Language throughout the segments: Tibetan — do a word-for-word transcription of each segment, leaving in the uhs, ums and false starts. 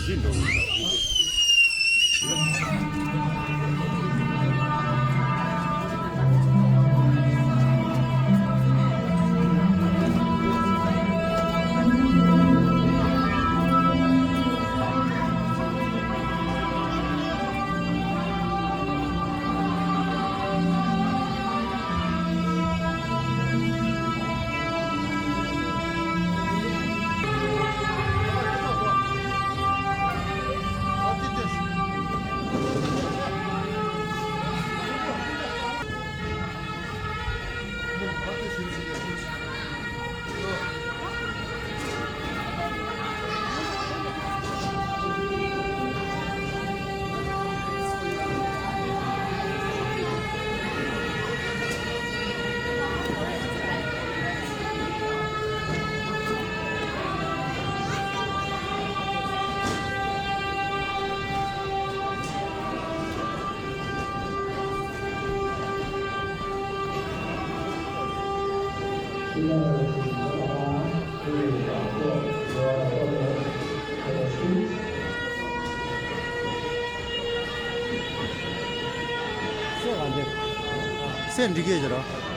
སེ་འགྲིག་གི་ཡོད་རོ།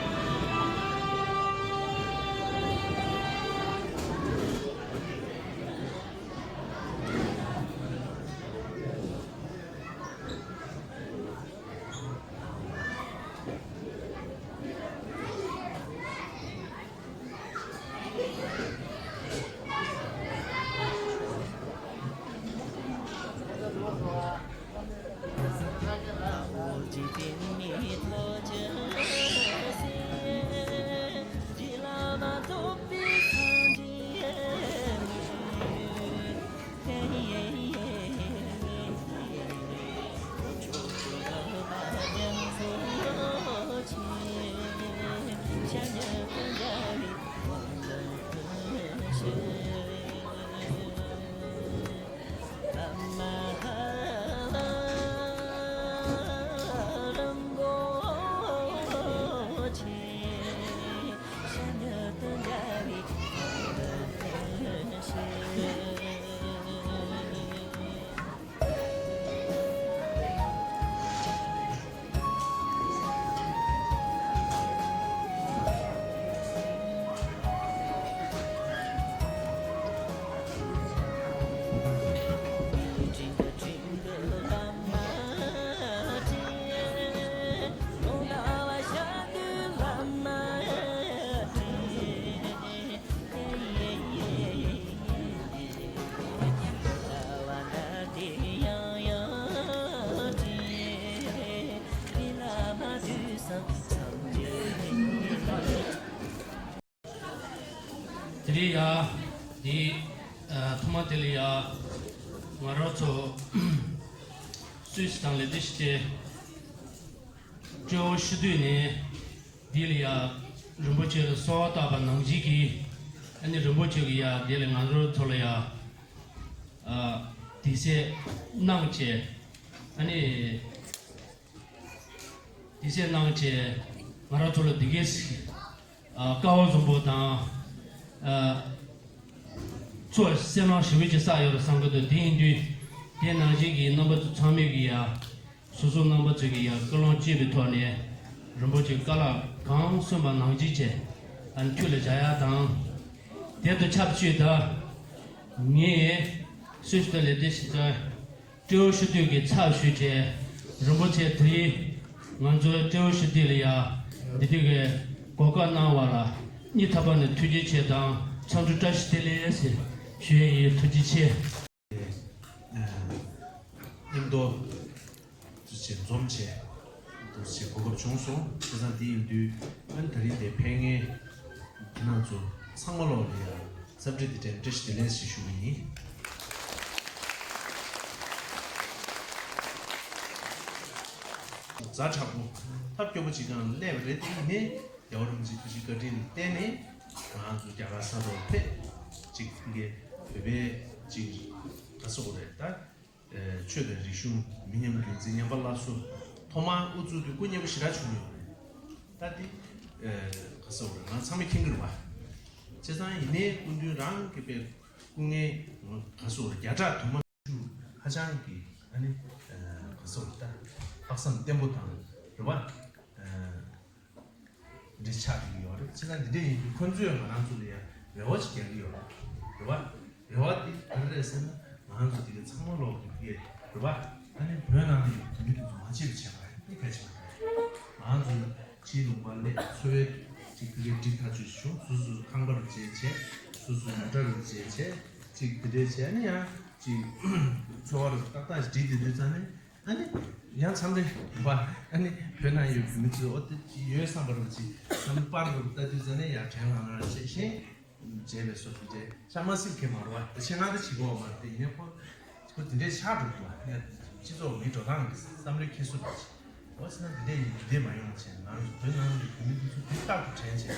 དེ་རིང་ཡ། འདི། ཨ། ཐོག་མ་དེ་ལ་ཡ། ང་རང་ཚོ་སུད་སི་དང་ལས་དེ་ཞིག་སྟེ། སྤྲེའུ་ཤི་དུས་ནས་འདི་ལ་ཡ། རིན་པོ་ཆེ་ལ་གསོལ་བ་བཏབ་པ་ནང་བཞིན་གྱི། ཨ་ནི་རིན་པོ་ཆེ་གི་ཡ་འདི་ལ་ང་ཚོ་ཚོ་ལ་ཡ། ཨ། དུས་ཚོད་གནང་བྱས། ཨ་ནི། དུས་ཚོད་གནང་བྱས། ང་རང་ཚོ་ལ་འདི་གས། ཨ། ཀ་བ་བཟང་པོ་དང་། ཨ། ཚོ་སེམས་ནང་ཞེ་པོ་ཅིག་བསགས་ཡོད་རེད་བསམ་གྱི་འདུག་དེ་ཡིན་དུས། དེ་ནང་བཞིན་གྱི་རྣམ་པ་ཚོ་ཚང་མས་ཀྱི་ཡ། སོ་སོ་རྣམ་པ་ཚོ་གི་ཡ་ཀུན་སློང་གཅིག་པའི་ཐོག་ནས། རིན་པོ་ཆེ་བཀའ་སློབ་གང་གསུངས་པ་ནང་བཞིན་བྱས། ཨ་ནི་ཐུགས་ལ་འཇགས་ཡ་དང་། དེ་དང་ཆབས་ཅིག་ད། ངས་སུད་སི་དང་ལས་དེ་ཞིག་ད། སྤྲེའུ་ཤི་དུས་ཀྱི་ཚབ་ཞུས་བྱས། རིན་པོ་ཆེ་དེ་རིང་ང་ཚོའི་སྤྲེའུ་ཤི་དུས་ལ་ཡ། འདི་དུས་ཀྱི་གོ་སྐབས་གནང་བ་ལ་སྙིང་ཐག་པ་ནས་ཐུགས་རྗེ་ཆེ་དང་འཚམས་འདྲི་བཀྲ་ཤིས་བདེ་ལེགས་ཞེས་ཞུ་ཡས་ཡིན། ཐུགས་རྗེ་ཆེ། མཉམ་དུ་འདུ་བྱེད་འཛོམས་བྱས། འདུ་བྱེད་གོ་སྐབས་བྱུང་སོང་། བྱས་ཙང་འདི་ཡིན་དུས་ཨ་ནི་ད་རིང་དེ་ཕེབས་མཁན་ཁྱེད་རང་ཚོ་ཚང་མ་ལོག་ལ་ཡ། འཚམས་འདྲི་འདི་དྲན་བཀྲ་ཤིས་བདེ་ལེགས་ཞེས་ཞུ་གི་ཡིན། ཛ་དྲག་པོ་ཐབས་སྐྱོ་པོ་ཅིག་སྒང་སླེབས་པ་རེད། དེ་ཡིན་ནའི་རྒྱལ་བ་རིན་པོ་ཆེའི་ཐུགས་རྗེ་བཀའ་དྲིན་ལ་བརྟེན་ནས་ང་ཚོ་རྒྱ་གར་ས་ཐོག་ཕེབས་ཅིག་གི་བོད་པའི་ཅིག་ག་ཟེར་དགོས་རེད་ད། ཆོས་དང་རིག་གཞུང་མི་ཉམས་རྒྱུན་འཛིན་ཉམས་པ་སླར་གསོ་ཐོག་མར་དབུ་བཙུགས་དུས་སྐུ་མཉེལ་པོ་ཞེ་དྲག་བྱུང་ཡོད་རེད། ད་འདི་ག་ཟེར་དགོས་རེད། ང་ཚང་མས་མཁྱེན་གྱི་རེད་བ། བྱས་ཙང་ཡིན་ནའི་སྐུ་མདུན་རང་གི་པའི་སྐུ་ངལ་ག་ཟེར་དགོས་རེད། བརྒྱ་ཕྲག་དུ་མ་ཞུ་ ཅང་གི་ཨ་ནི་ག་སོགས་ད་དཔག་བསམ་བརྟན་པོ་དང་རེད་བ། འདི་ཆགས་ཀྱི་ཡོད་རེད། བྱས་ཙང་འདི་འདྲ་ཡིན་དུས་ཁོང་ཚོས་ང་རང་ཚོ་ལ་ཡང་རེ་བ་ཞིག་རྒྱག་གི་ཡོད་རེད། རེད་བ། རེ་བ་དེ་ག་རེ་རེད་ཟེར་ན་ང་རང་ཚོ་འདི་ག་ཚང་མ་ལོག་གི་དེ་རེད་བ། ཨ་ནི་བོད་ནང་ལ་ཡོད་བོད་མི་དེ་ཚོ་མ་བརྗེད་པ་བྱས་པ་རེད། དེ་གལ་ཆེན་པོ་རེད། ང་རང་ཚོ་ཕྱིའི་ལུང་པ་ལས་འཚོ་བའི་ཅིག་དེ་གའི་སྒྲིག་ཐག་ཆོད་བྱུང་། སོ་སོ་སོ་ཁང་པ་རུ་བྱས་བྱས། སོ་སོའི་མོ་ཊ་རུ་བྱས་བྱས། ཅིག་དེ་འདྲས་བྱས་ནས་ཡང་ཅིག་འཚོ་བ་རུ་ཏག་ཏག་ཞིག་སྒྲིག་དེ་དུས་ཙང་ནས། ཨ་ནི་ཡང་མཚམས་རེ་བ། ཨ་ནི་བོད་ནང་ཡོད་བོད་མི་ཚོས་ཨོ་དེ་ཅི་ཡོད་བསམ་པ་རུ་ཅིག་བསམ་པར་རུ་ལྟ་དུས་ཙ་ནས་ཡང་དྲན་ལང་ལང་བྱེད་ཤེས་བྱས་པའི་སོ་དེ་འདྲའི་ཤ་མ་སྲིད་ཁེ་མ་རུ་བ་དེ་ཆེ་ང་དེ་བྱེད་དགོས་བ་མ་རེད། དེ་ཡིན་ནའི་ཁོ་ཁོ་དེ་འདྲའི་ཆགས་འགྲོ་གི་བ། ཡང་སྤྱི་ཚོགས་མི་འགྲོ་སྟངས་ཀྱི་བསམ་བློའི་ཁྱེར་སོ་རུ་ཅིག་འོ་ཟེར་ན་དེ་འདྲའི་ཡིན་དེ་འདྲའི་མ་ཡོང་བ་བྱས། ང་རང་ཚོ་བོད་ནང་གི་བོད་མི་འདི་ཚོ་དུས་རྟག་ཏུ་དྲན་བྱས།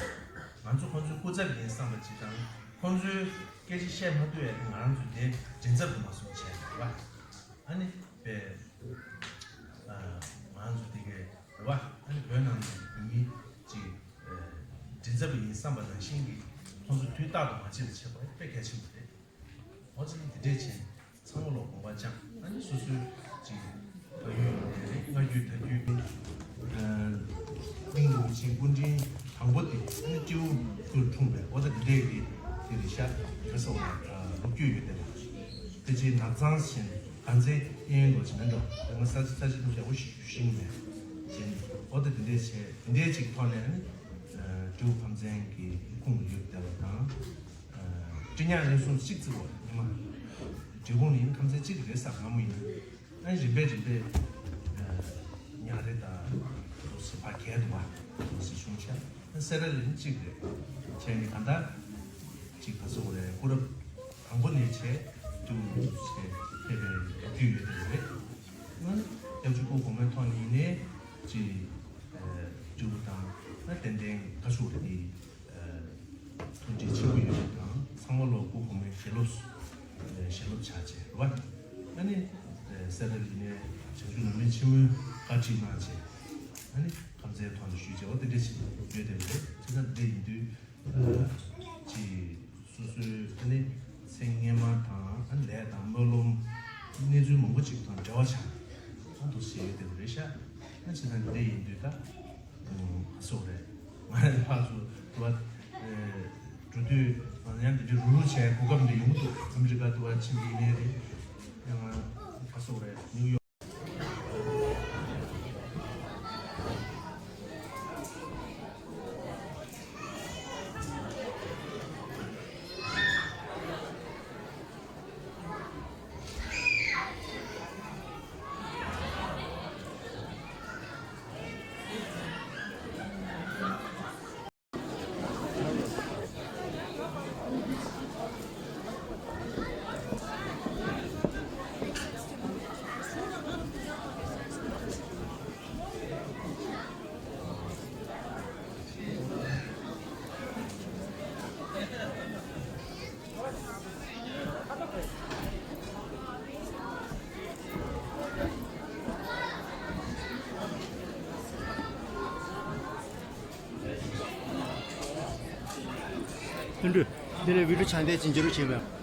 ང་ཚོ་ཁོ་ཚོའི་སྐུ་ཚབ་ཡིན་བསམ་པ་ཅིག་དང་ཁོ་ཚོའི་སྐད་ཆ་བཤད་མ་ཐུབ་ཡ་དེ་ང་རང་ཚོ་དེ་མགྲིན་ཚབ་ཏུ་མ་སོང་བྱས་རེད་བ། ཨ་ནི་པས། ང་ཚོ་དེ་གའི་རེད་བ། ཨ་ནི་བོད་ནང་གི་བོད་མི་ཅིག་མགྲིན་ཚབ་ཡིན་བསམ་པ་ནང་བཞིན་གྱི་ཁོང་ཚོ་དུས་རྟག་ཏུ་མ་བརྗེད་པ་བྱེད་དགོས་དཔེ་གལ་ཆེན་པོ་རེད། འོ་ཙི་ནི་འདི་འདྲས་བྱས་ཚང་མ་ལོ་དགོངས་པ་བཅངས། ཨ་ནི་སོ་སོའི་ཅིག་ཕ་ཡུལ་ཡོང་ནས་རེད། སྔ་རྒྱུད་ད་རྒྱུད་གླིང་ལུགས་ཅིག་སྐུ་ཕྲེང་དང་པོ་དེ་ཨ་ནི་སྤྲེའུ་ཁུལ་འཁྲུངས་པའི་འོ་ད་འདི་འདྲས་ཀྱི་དེ་རེད་ཤག་ག་སོགས་ལ་ལོ་རྒྱུས་ཡོད་དེ་རེད། དེ་རྗེས་ནག་ཚང་ཞེས་གངས་རྩེ་གཡས་གཡོན་ལོ་ཅིག་མེད་འགྲོ། དེ་སྔ་ས་ཆ་ས་ཆ་ཐུག་ཅག་འུ་ཤིང་ནས་བྱས་ནས་འོ་ད་དེ་འདྲས་བྱས་དེ་འདྲས་ཅིག་ཐོག་ནས་ཨ་ནི་སྤྲེའུ་ཕམ་ཚན་གྱི་ཁུངས་ཡོད་བསྡད་པ་དང་། སྤྲེལ་ཉག་ལན་གསུམ་གཅིག་བརྩི་བ་ཉི་མ། འབྲས་སྤུངས་ནི་ཡིན་ཁམས་ཚན་གཅིག་རེད་ས་སྔ་མོ་ཡིན། ཨ་རིམ་པས་རིམ་པས་ཉག་རེ་དང་ལོ་སི་ཕ་གས་འདུག་བ་ལོ་སི་ཆུང་ཆ་སེ་ར་ལིན་གཅིག་རེད། བྱས་ནི་གང་ལྟར་གཅིག་ག་སོགས་རེད། སྐུ་རབས་དང་པོ་ནས་བྱས་ཏུ་བྱས་ཕེབས་པའི་རྒྱུ་ཡོད་དེ་རེད། ཨ་ནི་སྐྱབས་རྗེ་སྐུ་གོང་མའི་ཐོག་ནས་ཡིན་ནའི་གཅིག་སྤྲེའུ་དང་ཨ་ཏན་ཏན་བཀའ་ཤོག་རེད། ཐུགས་རྗེ་ཆེན་པོ་ཡོད་པ་དང་ཚང་མ་ལོ་སྐུ་གོང་མའི་ཞལ་སློབ་ཞལ་སློབ་ཕྱག་བྱས་རེད་བ། ཨ་ནི་སེ་ར་ལི་ནས་བྱང་ཆུབ་ལམ་རིམ་ཆེན་མོའི་བཀའ་ཁྲིད་གནང་བྱས། ཨ་ནི་ཁམས་ཚན་ཐོག་ནས་ཞུས་བྱས་འོ་དེ་འདྲ་ཞིག་ཡོད་དེ་རེད། ཚེ་ན་འདི་ཡིན་དུས་ཅི་སོ་སོའི་ཨ་ནི་ཚེ་སྔོན་མ་དང་ཨ་ནི་ལས་དང་སྨོན་ལམ་གནས་ཚུལ་མང་པོ་ཅིག་དང་འབྲེལ་བ་ཆགས་ཨ་འདུག་ཞེས་ཡོད་དེ་རེད་ཤག་ཨ་ཚེ་ན་འདི་ཡིན་དུས་ད། སོགས་རེད། ང་ལ་ཕར་ཚུར་འགྲོ་བ་འགྲོ་དུས་ང་ཡང་འདི་འདྲའི་རུ་རུ་བྱས་གོ་སྐབས་འདི་ཡོང་གི་འདུག་ཨ་མི་རི་ཀ་དུ་བ་ཕྱིན་གྱི་ཡིན་ནའི་རེད། ཡང་ང་ཕར་སོགས་རེད་ནིའུ་ཡོག་དོན་འགྲུབ། འདི་ནས་བི་ཌིའོ་ཆ་འདས་ཅིང་ཇི་རུ་བྱེད་པ།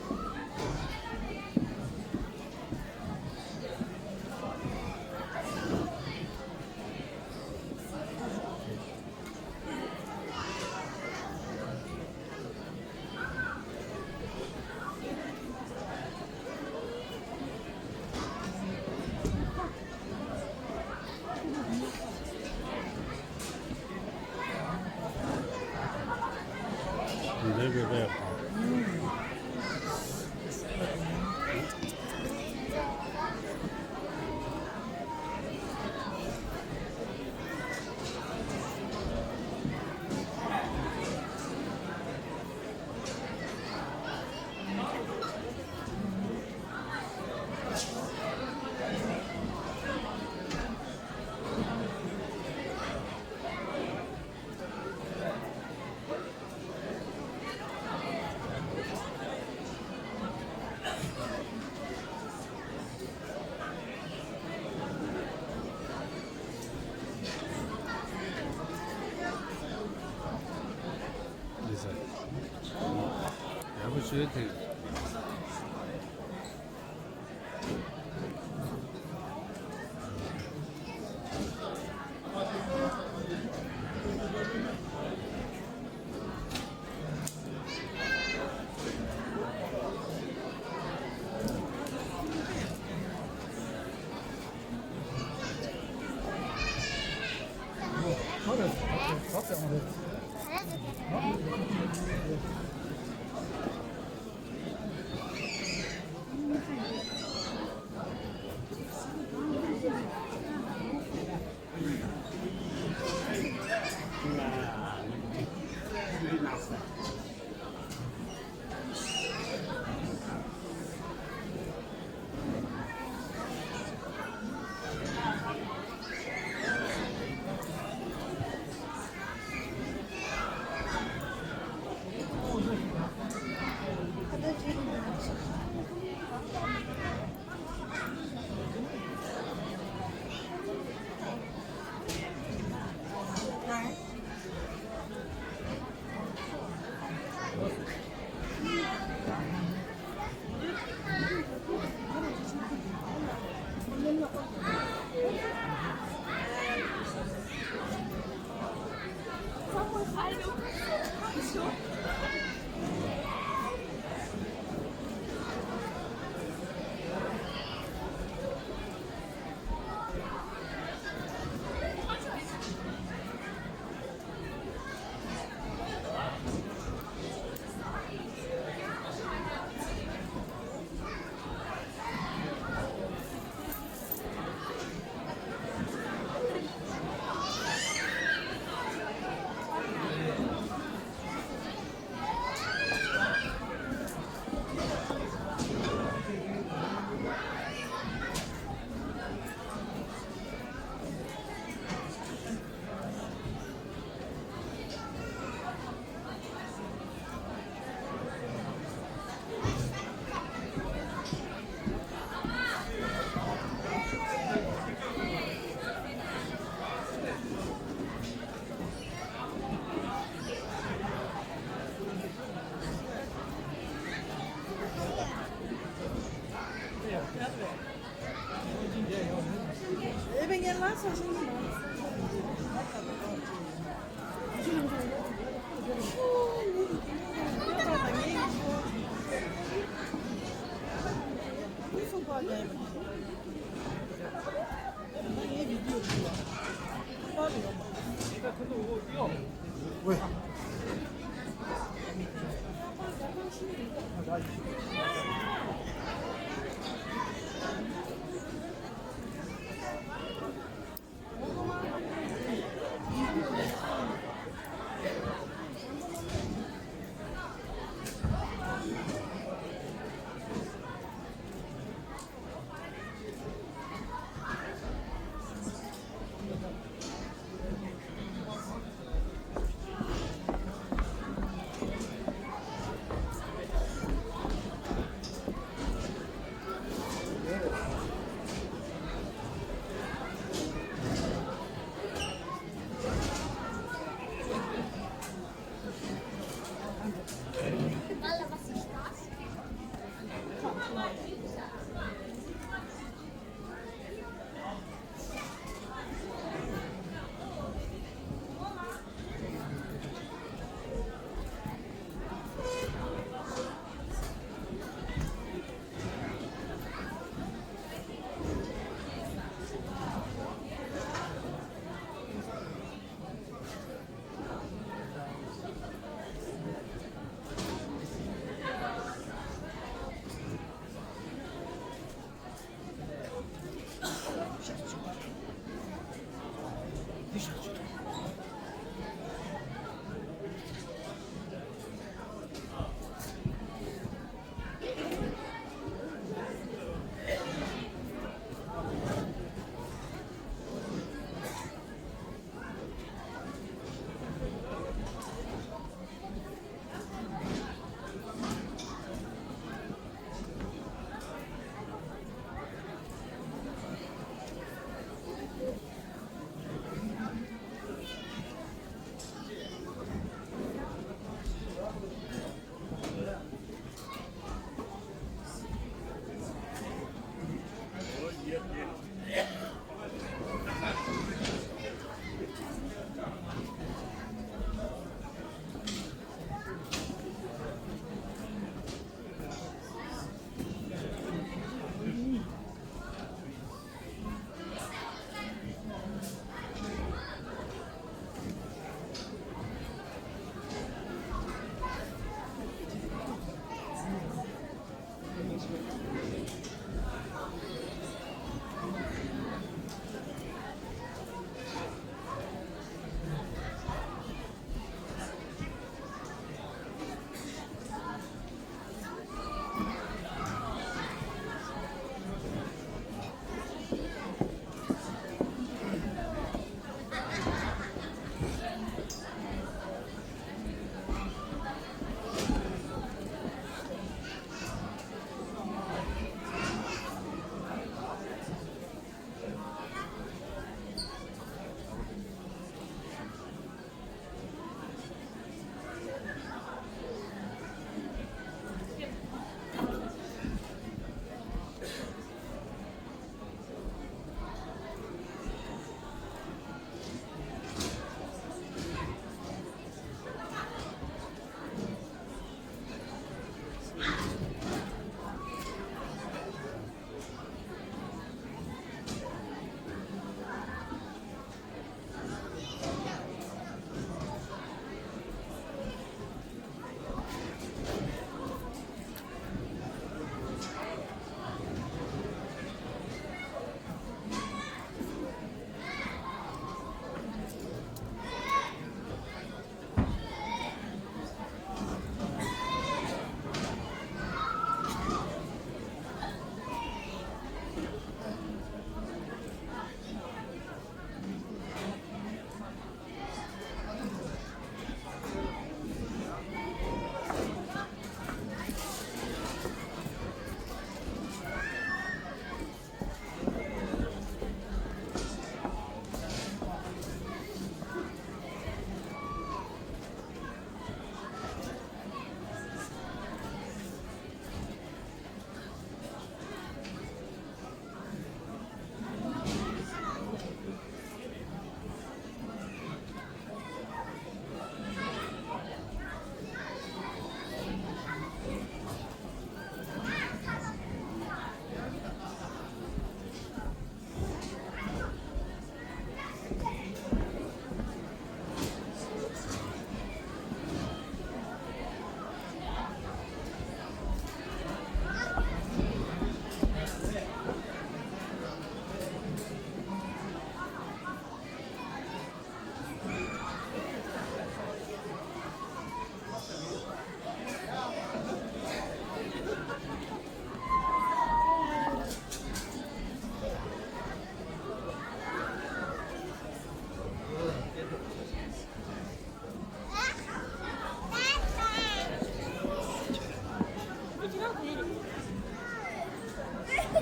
ཡག་པོ་བཟོས་ཐལ།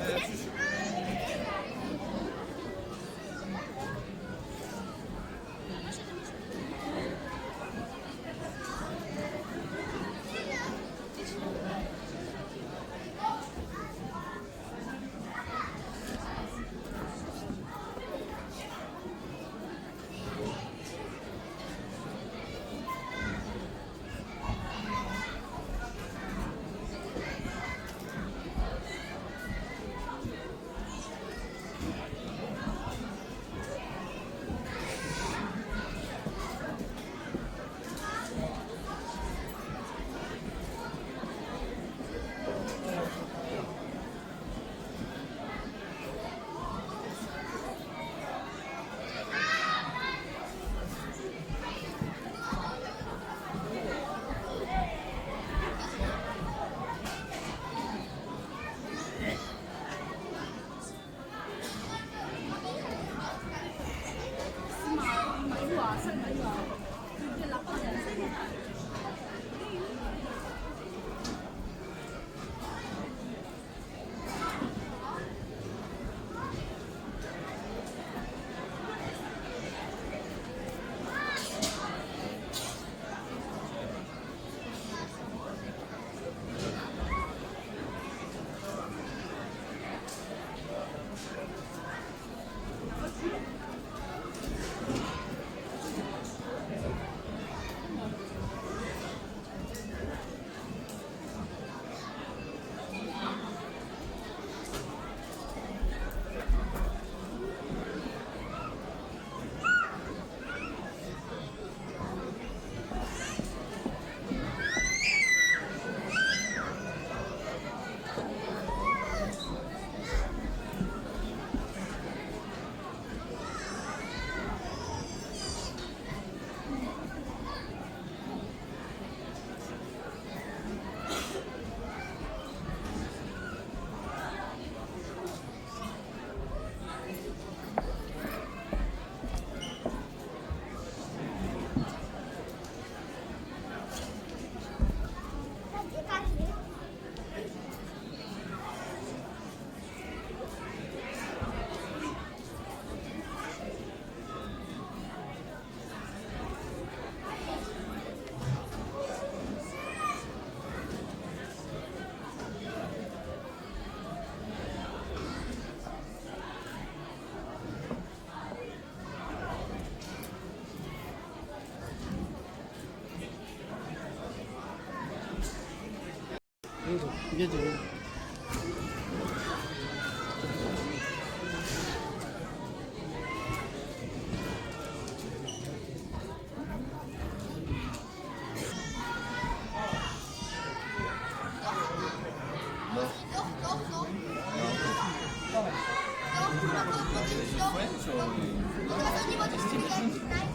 French or?